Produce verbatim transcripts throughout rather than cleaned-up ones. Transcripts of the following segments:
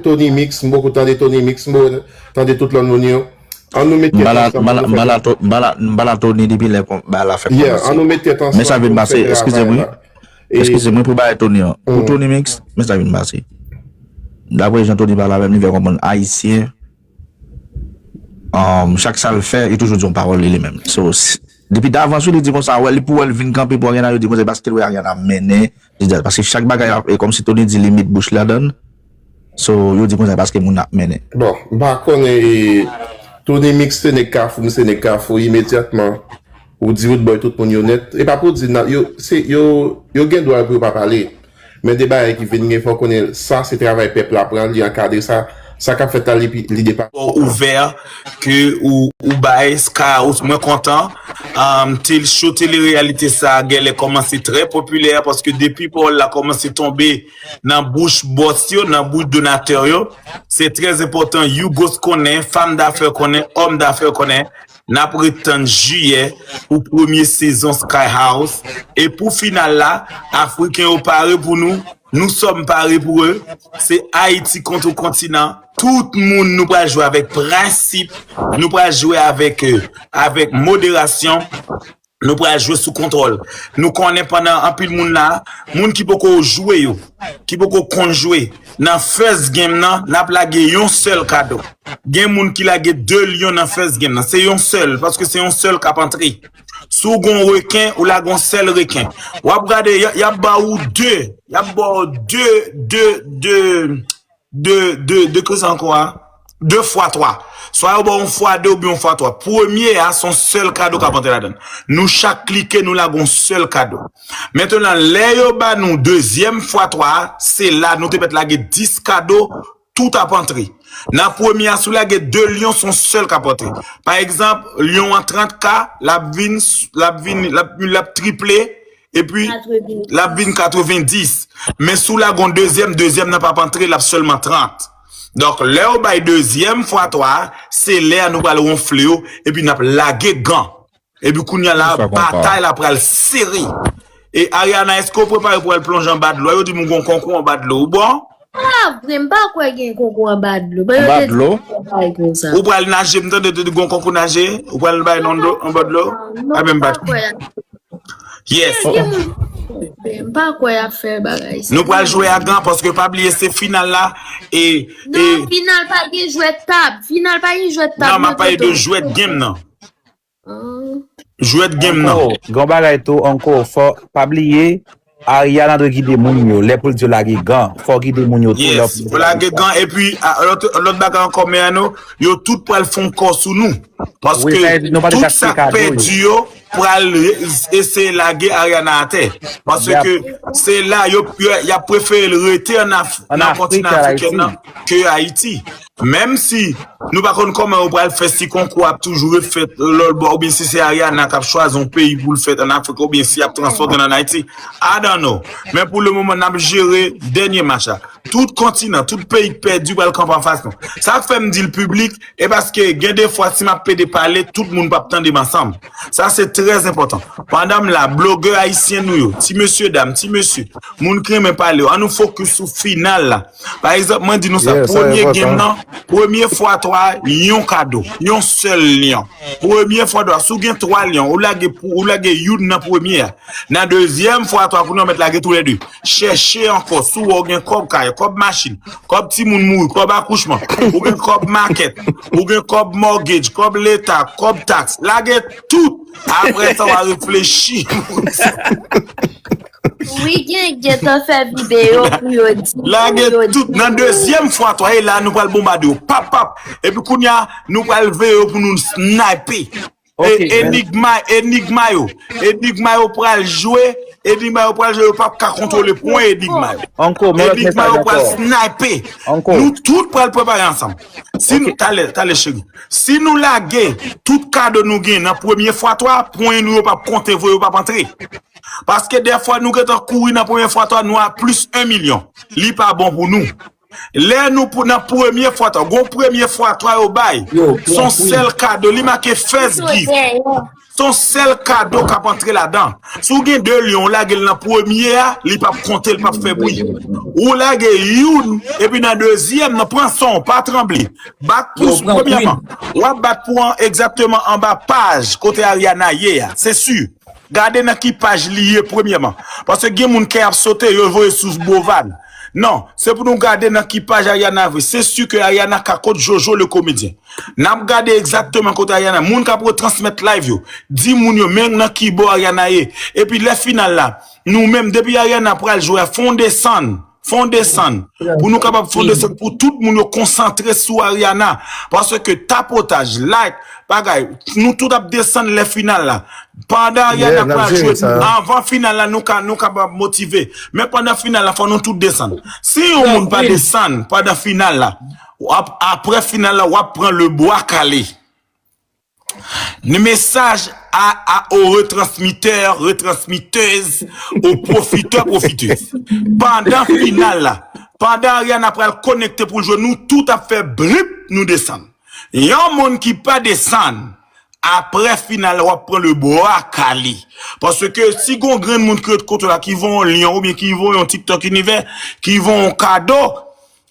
Tony Mix, m poko tande Tony Mix, m poko tande tout lòt moun yo. An nou met tèt ansanm pou nou fè. M pa la Tony depi lè bagay la fè kòmanse. Men sa vin pase, eskize mwen. Eskize mwen pou bagay Tony an. Pou Tony Mix, men sa vin pase. Daprè jan Tony pale avè m, li fè konprann Ayisyen, chak sa l fè, li toujou di yon pawòl li, li menm. So, depi davans, wi, li di konsa, wè, li pou wè l vin kanpe pou Ariana, yo di konsa, paske l wè Ariana ap mennen, li di, paske chak bagay, e kòmsi Tony di li met bouch ladan l. So, yo di konsa, paske moun ap mennen. Bon, m pa konnen, e, Tony Mix se nèg Kafou, m se nèg Kafou, imedyatman, ou di Roodboy tout moun yo nèt. E pa pou di, yo, se, yo, yo gen dwa pou yo pa pale. Men de bagay ki vin gen, fò konnen sa se travay pèp la pran, li ankadre sa. Sa k ap fèt la, li, li depa. Ouvè ke ou, ou bay Sky House, mwen kontan. Um, tel show tele-reyalite sa genlè kòmanse trè popilè paske depi pawòl la kòmanse tonbe nan bouch bòs yo, nan bouch donatè yo, se trè enpòtan. Yougos konnen, fanm dafè konnen, òm dafè konnen. N ap ret tann jiyè pou premye sezon Sky House. E pou final la, Afriken yo pare pou nou. Nous sommes parés pour eux. Se Ayiti kont yon kontinan. Tout moun nou pral jwe avèk prensip. Nou pral jwe avèk, euh, avèk moderasyon. Nou pral jwe sou kontwòl. Nou konnen pandan anpil moun la, moun ki poko jwe yo, ki poko konn jwe, nan first game nan, n ap lage yon sèl kado. Gen moun ki lage de lyon nan first game nan. Se yon sèl, paske se yon sèl k ap antre. Si w gon reken, ou lage yon sèl reken. W ap gade, y, y ap ba ou de, y ap ba w de, de, de, de, de, de, ki sa ankò a? De fwa twa. Swa yo ba w yon fwa de oubyen yon fwa twa. Premye a, se yon sèl kado k ap antre ladan l. Nou chak klike, nou lage yon sèl kado. Mentnan, lè yo ba nou dezyèm fwa twa a, se la nou te mèt lage dis kado, tout ap antre. Nan premye a, si w lage de lyon, se yon sèl k ap antre. Pa egzanp, lyon an trant K, l ap vin, l ap vin, l ap, l ap triple, epi l ap vin katrevendis. Men si w lage yon dezyèm, dezyèm nan p ap antre, l ap sèlman trant. Donk, lè yo bay dezyèm fwa twa a, se lè a nou pral wonfle yo, epi n ap lage gan. Epi kounye a la, batay la pral sere. E Ariana, èske w prepare pou al plonje anba dlo? Yo di m ou gon konkou anba dlo. Ou bon? Ah, vre, m pa kwè gen konkou anba dlo. Anba dlo? Ou pral naje, m tande te di gon konkou naje? Ou pral bay non dlo, anba dlo? Ah, men m pa kwè. Yes. M pa kwè y ap fè bagay sa. Nou pral jwe a gan, paske pa bliye se final la. E, non, final pa gen jwèt tab. Final pa gen jwèt tab. Non, m ap pale de jwèt game nan. Jwèt game nan. Ankò, gen yon bagay tou, ankò, fò, pa bliye, Ariana dwe gide moun yo. Lè pou l di yo lage gan, fò gide moun yo tou. Yes, pou lage gan, epi, a, lòt, lòt bagay ankò, men an nou, yo tout pral fè yon kò sou nou. Paske tout sa k pèdi yo pral eseye lage Ariana atè. Paske se la, yo, yo, y ap prefere l rete ann Af-, nan kontinan afriken nan ke Ayiti. Menm si nou pa konn kòman yo pral fè, si konkou ap toujou ret fèt lòt bò, oubyen si se Ariana k ap chwazi yon peyi pou l fèt ann Afrik, oubyen si y ap transpòte l ann Ayiti. I don't know. Men pou le moman, n ap jere dènye match la. Tout kontinan, tout peyi k pèdi pral kanpe anfas nou. Sa k fè m di l piblik, e paske gen de fwa, si m ap pede pale, tout moun p ap tande m ansanm. Sa se trè enpòtan. Pandan m la, blogè ayisyen nou yo, ti mesye dam, ti mesye, moun ki renmen pale yo, ann nou fokis sou final la. Pa egzanp, mwen di nou sa, premye game nan, premye fwa twa, yon kado, yon sèl lyon. Premye fwa twa, si w gen twa lyon, ou lage pou, ou lage youn nan premye a. Nan dezyèm fwa twa, kounye a w mèt lage toulède. Chèche ankò, si w wè w gen kòb kay, kòb machin, kòb timoun mouri, kòb akouchman, ou gen kòb makèt, ou gen kòb mortgage, kòb leta, kòb taks, lage tout. Apre sa, w a reflechi. Wi, gen, gentan fè videyo pou yo di, lage tout. Nan dezyèm fwa twa, e la, nou pral bonbade yo. Pap, pap. Epi kounye a, nou pral veye yo pou nou snipe. E, enigma, enigma yo. Enigma yo pral jwe. Enigma yo pral jwe. Yo p ap ka kontwole pwen enigma yo. Enigma yo pral snipe. Nou tout pral prepare ansanm. Si nou, talè, talè, cheri. Si nou lage tout kado nou gen nan premye fwa twa, pwen nou yo p ap konte vre, yo p ap antre. Paske dèfwa nou gentan kouri nan premye fwa twa, nou a plis en milyon. Li pa bon pou nou. Lè nou pou nan premye fwa twa, gon premye fwa twa yo bay. Se yon sèl kado, li make first gift. Se yon sèl kado k ap antre ladan. Si w gen de lyon, w lage l nan premye a, li p ap konte, li p ap fè bri. Ou lage youn, epi nan dezyèm nan, pran san w, pa tranble. Bat pou, premyèman, w ap bat pou an egzakteman anba paj kote Ariana ye a, se si. Gade nan ki paj li ye premyèman. Paske gen moun kè ap sote, yo voye sou Bovan. Non, se pou nou gade nan ki paj Ariana vre. Se si ke Ariana ka kot Jojo le komedyen. N ap gade egzakteman kote Ariana. Moun k ap retransmèt live yo, di moun yo men nan ki bò Ariana ye. Epi lè final la, nou menm, depi Ariana pral jwe a, fè yon desann. Fè yon desann. Pou nou kapab fè yon desann pou tout moun yo konsantre sou Ariana. Paske tapotaj, like, bagay, nou tout ap desann lè final la. Pandan Ariana pral jwe, anvan final la, nou ka, nou kapab motive. Men pandan final la, fò nou tout desann. Si yon moun pa desann pandan final la, w ap, apre final la, w ap pran le bwa kale. Mesaj a, a, aux retransmetteurs, retransmetteuses, aux profiteurs, profiteuses. Pandan final la, pandan Ariana pral konekte pou l jwe, nou tout ap fè blip, nou desann. Yon moun ki pa desann, apre final la, w ap pran le bwa kale. Paske si gon grenn moun ki ret kote w la, ki voye yon lyon oubyen ki voye yon TikTok inivè, ki voye yon kado,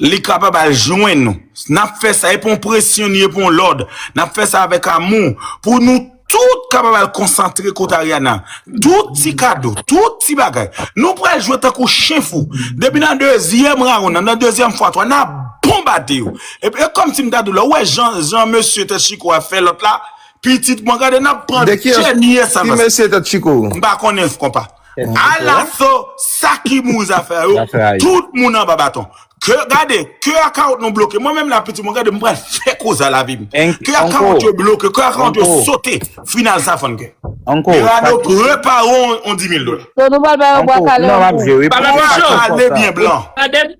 li kapab al jwenn nou. N ap fè sa, e pa yon presyon, ni e pa yon lòd. N ap fè sa avèk amou, pou nou tout kapab al konsantre kot Ariana. Tout ti kado, tout ti bagay. Nou pral jwe tankou chen fou. Depi nan dezyèm rawonn nan, nan dezyèm fwa twa, n ap bonbade yo. Epi, e kòmsi m ta di w la, ou wè jan, jan mesye Tèt Chiko a fè lòt la, pitit mwen, gade, n ap pran dènye sa. Ki mesye Tèt Chiko? M pa konnen, konpa. Alaso, sa ki mouri zafè yo, tout moun anba baton. Ke, gade, ke akawont nou bloke. Mwen menm la, pitit mwen, gade, m pral fè koze a lavi m. Ke akawont yo bloke, ke akawont yo sote. Final sa fann ke. Mirano, prepare yon, yon dis mil dola. So, nou pral ba yo bwa kale. Non, m ap jere. Bwa kale byen blan.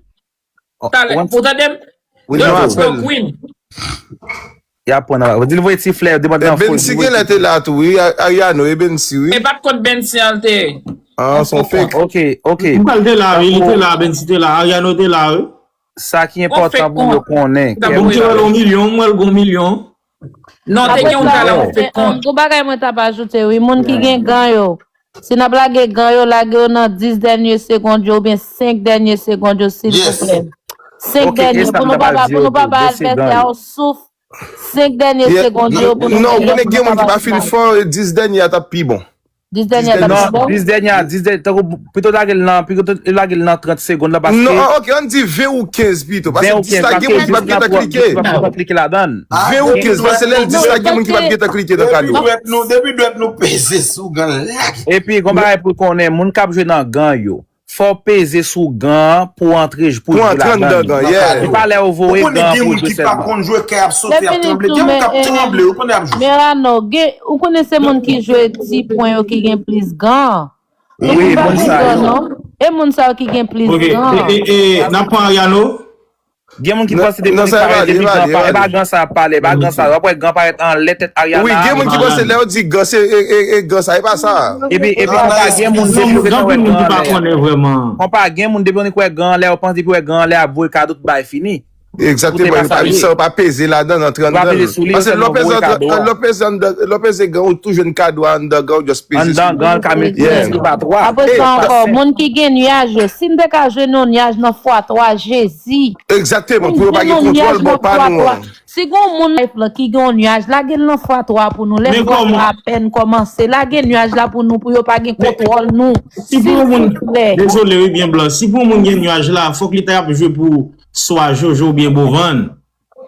Talè, ou tande m? Wi, non, apèl. Queen. Y ap pran nan. Di l voye ti flè, demann nan fo. Bensi genlè te la tou, wi. Ariano, e Bensi, wi. E pa t kont Bensi an l te ye. Ah, se yon fake. Ok, ok. M kwè l te la, wi, li te la, Bensi te la, Ariano te la, wi. Sa ki enpòtan pou yo konnen. M te wè l yon milyon, m wè l gon milyon. Non, te gen yon talè yon fake kont. Gon bagay mwen t ap ajoute, wi. Moun ki gen gan yo, si n ap lage gan yo, lage yo nan dis dènye segond yo oubyen senk dènye segond yo, silvouplè. Senk dènye, pou nou pa ba, pou nou pa ba advèsè a yon souf. Senk dènye segond yo pou nou. Non, ou konnen gen moun ki pa fin fò, dis dènye a t ap pi bon. Dis dènye a t ap pi bon? Non, dis dènye a, dis dènye, tankou pito lage l nan, pito lage l nan trant segond la, paske. Non, ok, ann di ven ou kenz pito, paske dis la gen moun ki p ap gentan klike. Ven ou kenz, paske lè l dis la gen moun ki p ap gentan klike nan kado. Depi dwèt nou, depi dwèt nou peze sou gan lage. Epi, gon bagay pou konnen, moun k ap jwe nan gan yo, fò w peze sou gan an pou w antre, pou w jwe ladan l. Pou w antre anndan gan, yeah. E pa lè yo voye gan an pou w jwe sèlman. Ou konnen gen moun ki pa konn jwe, kè ap sote, ap tranble. Gen moun k ap tranble, ou konnen ap jwe. Merano, gen, ou konnen se moun ki jwe ti pwen yo ki gen plis gan. Wi, moun sa yo. E moun sa yo ki gen plis gan. Ok, e, e, e, n ap pran Ariano? Gen moun ki panse depi li parèt, depi gan parèt, e pa gan sa ap pale, e pa gan sa. W ap wè gan parèt anlè tèt Ariana. Wi, gen moun ki panse lè yo di gan, se, e, e, e gan sa, e pa sa. Epi, epi, konpa gen moun depi yo gentan wè gan anlè. Konpa gen moun depi yo wè gan anlè, yo panse depi wè gan anlè ap voye kado tout bagay fini. Egzakteman, yo pa, sa yo pa peze ladan, antre anndan. Paske lè w peze anndan, lè w peze anndan, lè w peze gan, ou tou jwenn kado a anndan gan, ou just peze sou li. Anndan gan, ka mete sou pa twa. Apre sa ankò, moun ki gen nyaj yo, si n te ka jwenn yon nyaj nan fwa twa, Jezi. Egzakteman, pou yo pa gen kontwòl bò pa nou an. Si gon moun live lan ki gen yon nyaj, lage l nan fwa twa pou nou. Lè fwa twa apèn kòmanse, lage nyaj la pou nou, pou yo pa gen kontwòl nou. Si pou yon moun, dezole wi, byen blan, si pou yon moun gen nyaj la, fòk li ta ap jwe pou swa Jojo oubyen Bovan.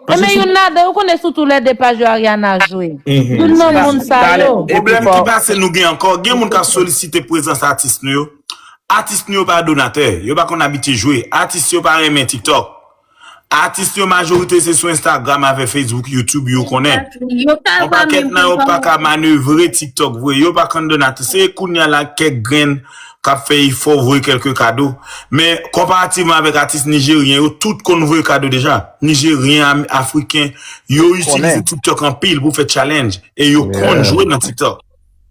Enben youn ladan yo, ou konnen sou tou lè de paj yo Ariana jwe. Youn nan moun sa yo. Pwoblèm ki pase nou gen ankò, gen moun k ap solisite prezans atis nou yo. Atis nou yo pa donatè, yo pa konn abitye jwe. Atis yo pa renmen TikTok. Atis yo majorite se sou Instagram avèk Facebook, YouTube, yo konnen. Yon pakèt nan yo pa ka manevre TikTok vre. Yo pa konn donatè. Se kounye a la kèk grenn k ap fè efò voye kèlke kado. Men, konparativman avèk atis nijeryen yo, tout konn voye kado deja. Nijeryen, Am-, Afriken, yo itilize TikTok anpil pou fè challenge. E yo konn jwe nan TikTok.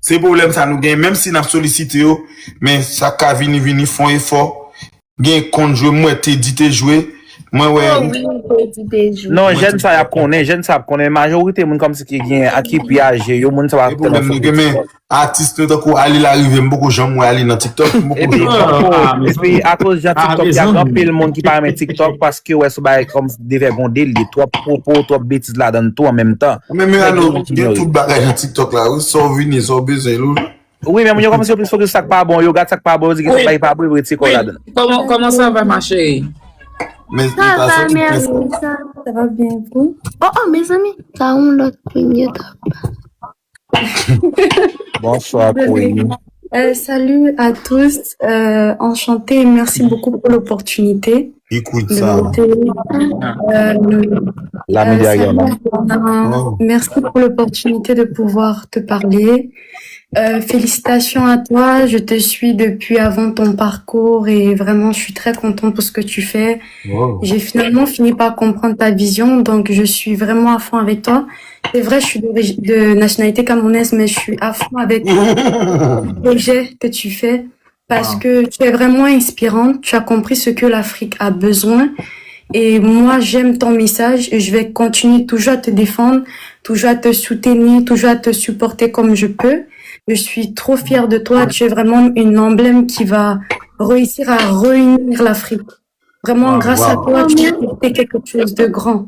Se pwoblèm sa nou gen, menm si n ap solisite yo, men sa k ka vini, vini, fè yon efò. Gen konn jwe, m wè Teddy te jwe, Mwen wè. Non, jèn sa y ap konnen, jèn sa ap konnen. Majorite moun kòmsi ki gen, a ki pi aje yo, moun sa yo ap tèlman fòk. Atis nou tankou Ali Larive, m poko janm wè Ali nan TikTok. Epi, epi akoz jan TikTok, y a anpil moun ki pa renmen TikTok paske wè sou bagay kòm devègonde li, twòp pwopo, twòp betiz ladan l tou an menm tan. Men Mirano, gen tout bagay nan TikTok la wi, sa w vini, sa w bezwen, lou. Wi, men moun yo kòmsi yo plis fokis sa k pa bon, yo gad sa k pa bon, yo di gen sa k pa bon, yo retire kò yo ladan. Comment, comment ça va, ma chérie? Men sa va, merci. Ça va bien, vous? Oh, oh, mes amis, t'as un autre premier top. Bonsoir, Queen. Euh, salut à tous, euh, enchanté et merci beaucoup pour l'opportunité. Écoute ça. Euh, La euh, salut, Anna. Merci pour l'opportunité de pouvoir te parler. Euh, félicitations à toi, je te suis depuis avant ton parcours et vraiment je suis très content pour ce que tu fais. J'ai finalement fini par comprendre ta vision, donc je suis vraiment à fond avec toi. C'est vrai, je suis de, de nationalité camerounaise, mais je suis à fond avec le projet que tu fais parce que tu es vraiment inspirante. Tu as compris ce que l'Afrique a besoin. Et moi, j'aime ton message et je vais continuer toujours à te défendre, toujours à te soutenir, toujours à te supporter comme je peux. Je suis trop fière de toi. Tu es vraiment une emblème qui va réussir à réunir l'Afrique. Vraiment, grâce à toi, tu as fait quelque chose de grand.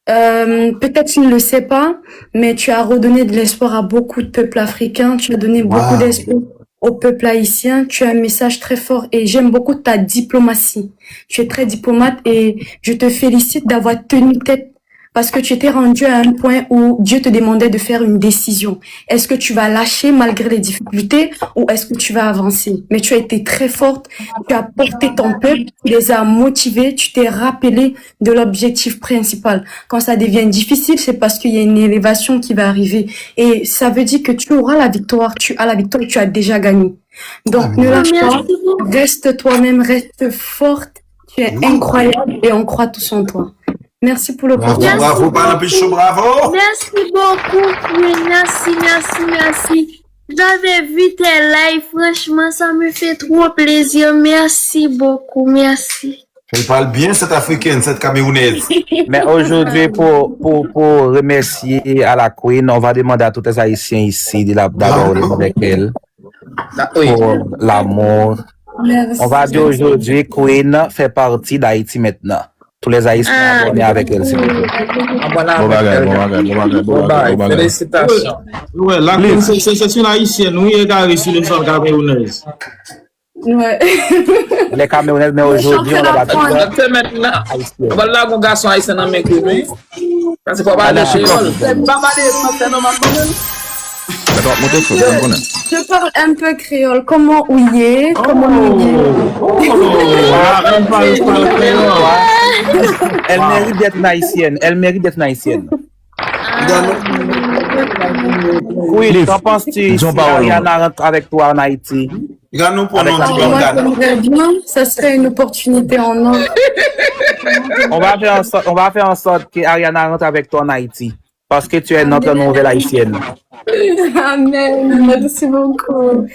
Euh, peut-être tu ne le sais pas, mais tu as redonné de l'espoir à beaucoup de peuples africains. Tu as donné beaucoup d'espoir au peuple haïtien. Tu as un message très fort et j'aime beaucoup ta diplomatie. Tu es très diplomate et je te félicite d'avoir tenu tête parce que tu étais rendu à un point où Dieu te demandait de faire une décision. Est-ce que tu vas lâcher malgré les difficultés ou est-ce que tu vas avancer? Mais tu as été très forte, tu as porté ton peuple, tu les as motivés, tu t'es rappelé de l'objectif principal. Quand ça devient difficile, c'est parce qu'il y a une élévation qui va arriver. Et ça veut dire que tu auras la victoire, tu as la victoire, tu as déjà gagné. Donc ne lâche pas, reste toi-même, reste forte. Tu es incroyable et on croit tous en toi. Merci pour l'opportunité. Bravo, bravo, pa nan pichon, bravo. Merci beaucoup, Queen. Merci, merci, merci. J'avais vu tes lives. Franchement, ça me fait trop plaisir. Merci beaucoup. Merci. Elle parle bien, cette africaine, cette camerounaise. Mais aujourd'hui, pour, pour, pour remercier à la Queen, on va demander à tous les Haïtiens ici de la- d'adorer avec elle. Pour l'amour. On va dire aujourd'hui, Queen fait partie d'Haïti maintenant. Tous les Haïtiens abonnés avec elle, s'il vous plaît. Bon bagay, bon bagay, bon bagay, bon bagay, bon bagay. Félicitations. Ouais, la Queen, c'est c'est- c'est une haïtienne, oui, égarée sur le sol camerounaise. Ouais. Elle est camerounaise, mais aujourd'hui, on l'a battu. Nan semèn nan, on va la gon gason ayisyen nan men Queen, wi. Paske fò pale kreyòl. Ba pale fransè non, m ap konnen. Je parle un peu créole. Comment ou ye? Comment ou ye? Ah, elle parle pas créole. Elle mérite d'être une haïtienne. Elle mérite d'être une haïtienne. Queen, qu'en penses-tu si Ariana rentre avec toi en Haïti? Gade nou pran Avec non la ti Moi, bòkad. j'aimerais bien. Ça serait une opportunité en or. On va faire en sorte, on va faire en sorte que Ariana rentre avec toi en Haïti. Parce que tu es notre nouvelle haïtienne. Amen. Merci beaucoup.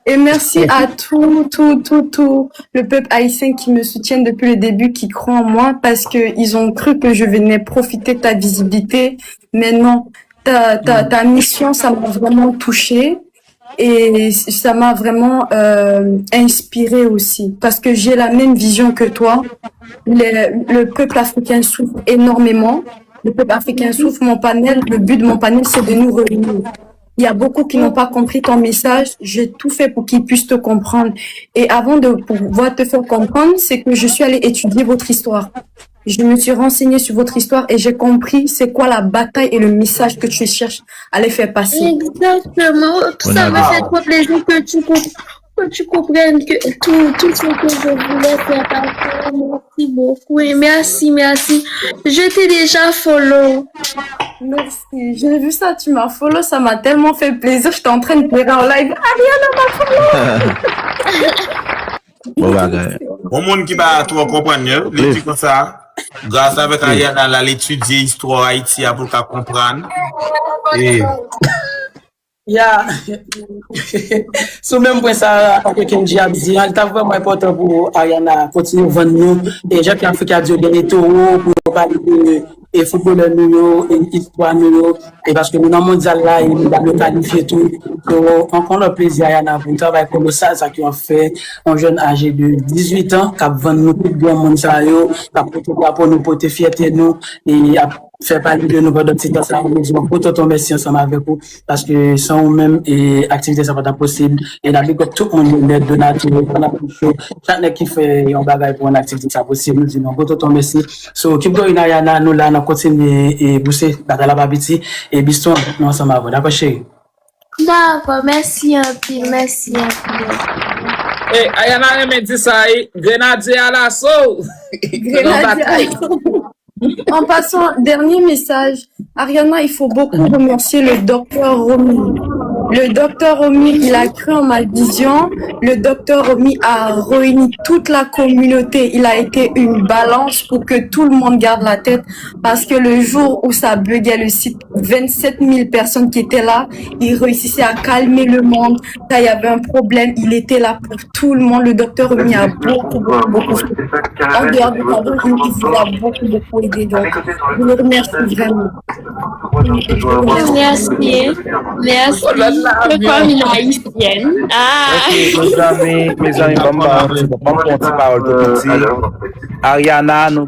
Et merci à tout, tout, tout, tout le peuple haïtien qui me soutient depuis le début, qui croit en moi, parce qu'ils ont cru que je venais profiter de ta visibilité. Mais non, ta, ta, ta mission, ça m'a vraiment touchée. Et ça m'a vraiment euh, inspirée aussi, parce que j'ai la même vision que toi. Le, le peuple africain souffre énormément. Le peuple africain souffre. Mon panel, le but de mon panel, c'est de nous réunir. Il y a beaucoup qui n'ont pas compris ton message. J'ai tout fait pour qu'ils puissent te comprendre. Et avant de pouvoir te faire comprendre, c'est que je suis allée étudier votre histoire. Je me suis renseignée sur votre histoire et j'ai compris c'est quoi la bataille et le message que tu cherches à les faire passer. Exactement. Ça me fait trop plaisir que tu, comp- que tu comprennes que tout, tout ce que je voulais faire passer. Merci beaucoup et merci, merci. Je t'ai déjà follow. Merci. J'ai vu ça, tu m'as follow, ça m'a tellement fait plaisir. J'étais en train de pleurer en live. Ariana m'a follow. Bon bagay. Yon moun ki pa twò konprann yo, li di konsa, gras avèk Ariana, l al etidye istwa Ayiti a pou l ka konprann. E Ya, sou menm pwen sa, antanke Kendji ap di an, li t ap vrèman enpòtan pou Ariana kontinye vann nou. E jan ke Africa di yo gen de towo pou yo pale de e foutbolè nou yo, e istwa nou yo. E paske nou nan mondyal la, e medam yo kalifye tou. So, ankò yon lòt plezi Ariana pou travay kolosal sa ke w ap fè. Yon jèn aje de dizuit an k ap vann nou tout granmoun sa yo, k ap pote drapo nou, pote fyète nou, e ap fè pale de nou pandan ti tan sa a. Nou di yon gwo tonton mèsi ansanm avèk ou. Paske san ou menm, e, aktivite sa pa t ap posib. E n ap big up tout moun yo, nèt, donatè, fanatik yo, chak nèg ki fè yon bagay pou rann aktivite sa posib. Nou di nou gwo tonton mèsi. So, keep going, Ariana, nou la, n ap kontinye e pouse, batay la pa piti. E Biston, nou ansanm avè w, dakò, cheri? Dakò, mèsi anpil, mèsi anpil. E, Ariana renmen di sa, e, Grenadye alaso! Grenadye alaso! En passant, dernier message, Ariana, il faut beaucoup remercier le docteur Romy. Le docteur Romy, il a cru en ma vision. Le docteur Romy a réuni toute la communauté. Il a été une balance pour que tout le monde garde la tête. Parce que le jour où ça buguait le site, vingt-sept mille personnes qui étaient là, il réussissait à calmer le monde. Quand il y avait un problème, il était là pour tout le monde. Le docteur Romy a beaucoup, beaucoup, beaucoup fait. En dehors de ça, il vous a beaucoup, beaucoup aidé. Donc, je le remercie vraiment. Merci. Merci. C'est comme une haïtienne. Ah. Ok, mezanmi, mezanmi, ban m ba yon ti, ban m pran yon ti pawòl tou piti. Ariana, nou